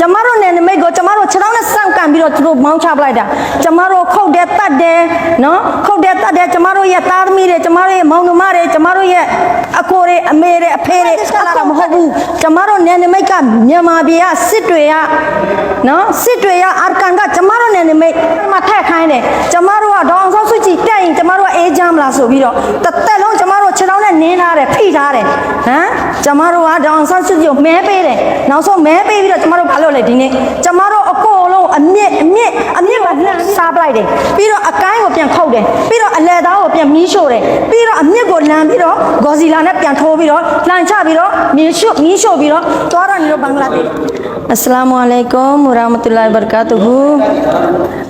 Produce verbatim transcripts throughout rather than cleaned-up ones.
ကျမတို့နယ်နိမိတ်ကို ကျမတို့ခြေထောက်နဲ့ဆန့်ကျင်ပြီးတော့ သူတို့မောင်းချပလိုက်တာ။ ကျမတို့ခုတ်တယ်၊ သတ်တယ်နော်။ ခုတ်တယ်၊ သတ်တယ်။ ကျမတို့ရဲ့သားသမီးတွေ၊ ကျမတို့ရဲ့မောင်နှမတွေ၊ ကျမတို့ရဲ့အကိုတွေ၊ အမေတွေ၊ အဖေတွေ၊ အကိုမဟုတ်ဘူး။ ကျမတို့နယ်နိမိတ်က မြန်မာပြည်ကစစ်တွေကနော်၊ စစ်တွေက အာရကန်က ကျမတို့နယ်နိမိတ်မှာထည့်ခိုင်းတယ်။ ကျမတို့က ဒေါ်အောင်ဆန်းစုကြည်တက်ရင် ကျမတို့ကအေးချမ်းမလားဆိုပြီးတော့ တစ်သက်လုံး ကျမတို့ခြေထောက်နဲ့နင်းထားတယ်၊ ဖိထားတယ်။ ဟမ်၊ ကျမတို့က ဒေါ်အောင်ဆန်းစုကြည်ကိုမဲပေးတယ်။ နောက်ဆုံးမဲပေးပြီးတော့ ကျမတို့ဘာလုပ်လဲဒီနေ့။ ကျမတို့အကိုလုံး အမြစ်၊ အမြစ်၊ အမြစ်မှာလှမ်းပြီးစားပလိုက်တယ်။ ပြီးတော့အကိုင်းကိုပြန်ခုတ်တယ်။ ပြီးတော့အလဲသားကိုပြန်မီးရှို့တယ်။ ပြီးတော့အမြစ်ကိုလှမ်းပြီးတော့ ဂေါ်စည်လာနဲ့ပြန်ထိုးပြီးတော့ လှန်ချပြီးတော့ မီးရှို့၊ မီးရှို့ပြီးတော့ သွားတော့နေတော့ ဘင်္ဂလားဒေ့ရှ်။ Assalamu alaikum warahmatullahi wabarakatuh.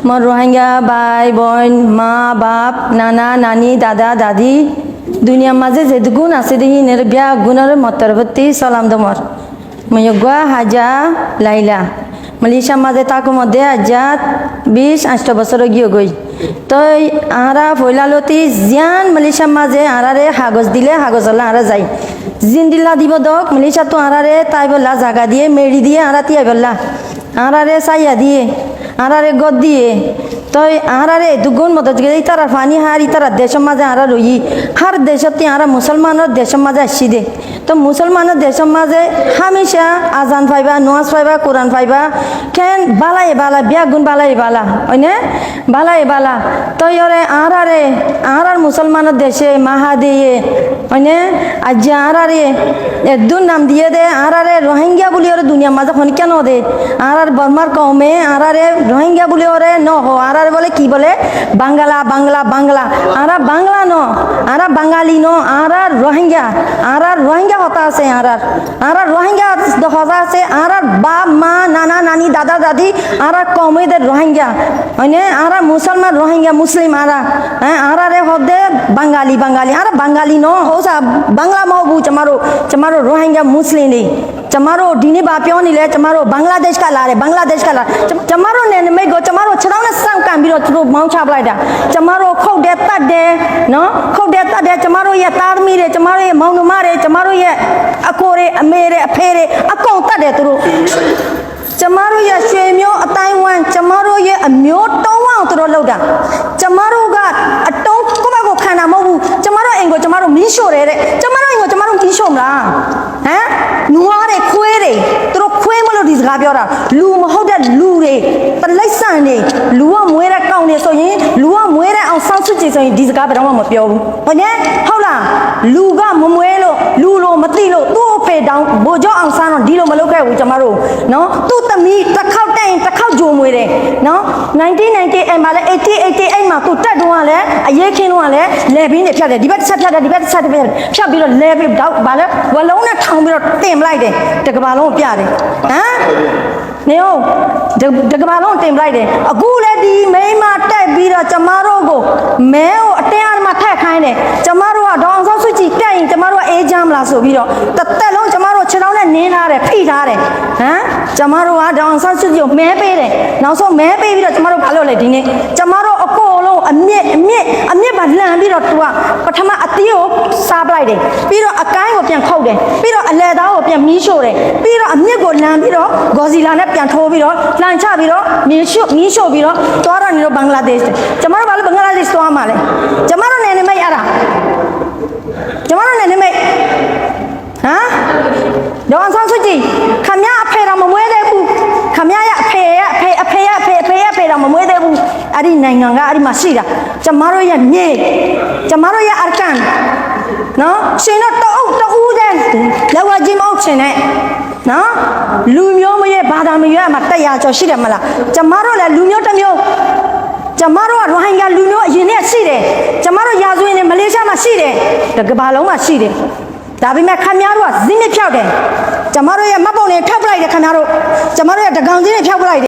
Mor Rohingya bái boin, ma baf, nana nani, dada dadi, duniyar mazé zedún asé de híinor beggúnore mor torfótti salam dómor. Mui eggúa Hája Laila. Malaysiar mazé tákir modde aijja bic añctho bosór ói giyói. Toi añára foila lóti ziyán Malaysiar mazé añáráre hagos dilé hagosolla añára zai. Zendilla dibo dók, Malaysiattú añáráre táibolla zaga diyé, meçi diyé, añára tíaibolla. Añáráre sáiya diyé, añáráre gór diyé. Toi añáráre edún modot goijjé, ítarar faní hár, ítarar decór mazé añára roiyí. Hár decótti añára musolmanor decór mazé aiccí dé. Toi musolmanor decór mazé hámica azan faiba, nomás faiba, Kuran faiba. Keén bálaye bála, beggún bálaye bála. Óine? Bálaye bála. Toi ore añáráre, añárár musolmanor decé mahá diyé, óine, aijja añáráre edún nam diyé dé, añáráre Rohingya buli ore duniyar mazé honíkka no de. Añárár Bormar koume añáráre Rohingya buli ore no hoó, añáráre bole ki bole? Bangla, Bangla, Bangla. Añára Bangla no, añára Bangali no, añára Rohingya. Añárar Rohingya hotá asé añárar. Añárar Rohingya hotá asé, añárar baf, ma, nana, nani, dada, dadi, añárar koum óilde Rohingya. Óine, añára musolman Rohingya, Muslim añára. Há, añáráre hoó de Bangali, Bangali. Añára Bangali no, óusa Bangla mou bu, camaro, camaro Rohingya Muslim de. Camaro dini bapiyo nile, camaro Bangladesh ka lare, Bangladesh ka lare. Cam-, camaro nene mego, camaro chedau na sang kambiro turu mau chablai da. Camaro khau de, tat de, no? Khau de, tat de, camaro ye tarmi re, camaro ye maunuma re, camaro ye akore, amere, aphere, akau tat de turu. Camaro ye suemyo a Taiwan, camaro ye amyo tawang turu lauda. Camaro ga atau kuma ko khana mau bu, camaro engo, camaro misho re re, camaro engo, camaro misho mla. Há? Nuwa re, khue re, turu khue malo disga biora. Lu mahau da lu re, talai san re, luwa muera kau ne so ye, luwa muera au san su che so ye, disga biora ma pyo. Óine, haula, lu ga mumuelo, lu lo matilo, tu pe dau, bojo au san dilo malo kai u camaro. No, tu tami, takhau tain, takhau jo muere. No, nineteen ninety-eight ma le, eighty, eighty-eight ma tu ta duwa le, aye khin wa le, le bin de pya de, dibat sa pya de, dibat sa pya de. Shá biro le biro dau bala, walong na thang biro tem lai de, te ka balong pya de. Há? Neo, de, de ka balong tem lai de. Agu le di mei ma te biro camaro go, meo te ar ma te khai de. Camaro a dong so su chi te in, camaro a e jam la so biro. Ta te long camaro chedau ne ne na re, phi da re. Há? Camaro a dong so su jo me pe de. Nao so me pe biro camaro balo le di ne. Camaro a ko long, a mye, a mye, a mye ba lan biro tua. ပထမအသီးကိုစားပလိုက်တယ်။ ပြီးတော့အကိုင်းကိုပြန်ခုတ်တယ်။ ပြီးတော့အလဲသားကိုပြန်မီးရှို့တယ်။ ပြီးတော့အမြစ်ကိုလှမ်းပြီးတော့ Godzilla နဲ့ပြန်ထိုးပြီးတော့ လှန်ချပြီးတော့ မီးရှို့၊ မီးရှို့ပြီးတော့ သွားတော့နေတော့ Bangladesh ကျမတို့ဘာလို့ Bangladesh သွားမှာလဲ။ ကျမတို့နယ်နိမိတ်အဲ့ဒါ။ ကျမတို့နယ်နိမိတ်။ ဟမ်။ ဒေါ်အောင်ဆန်းစုကြည် ခင်ဗျားအဖေတောင်မမွေးသေးဘူး။ ခင်ဗျားရဲ့အဖေရဲ့အဖေ၊ အဖေရဲ့အဖေ၊ အဖေရဲ့အဖေတောင်မမွေးသေးဘူး။ အဲ့ဒီနိုင်ငံက အဲ့ဒီမှာရှိတာ။ ကျမတို့ရဲ့မြေ၊ ကျမတို့ရဲ့ Arakan နော်။ ရှင်တို့တအုပ်တဦးတည်း လက်ဝါးကြီးမအုပ်ချင်နဲ့နော်။ လူမျိုးမရွေး၊ ဘာသာမရွေး၊ အမှတ်တရာကျော်ရှိတယ်မလား။ ကျမတို့လည်းလူမျိုးတစ်မျိုး၊ ကျမတို့က ရိုဟင်ဂျာလူမျိုး အရင်ကတည်းကရှိတယ်။ ကျမတို့ရာဇဝင်တွေ မလေးရှားမှာရှိတယ်။ တစ်ကမ္ဘာလုံးမှာရှိတယ်။ ဒါပေမဲ့ ခင်ဗျားတို့က ဇီးနဲ့ဖျောက်တယ်။ ကျမတို့ရဲ့မှတ်ပုံတင်ဖျောက်ပလိုက်တယ် ခင်ဗျားတို့။ ကျမတို့ရဲ့သန်းခေါင်စာရင်းတွေ ဖျောက်ပလိုက်တယ်။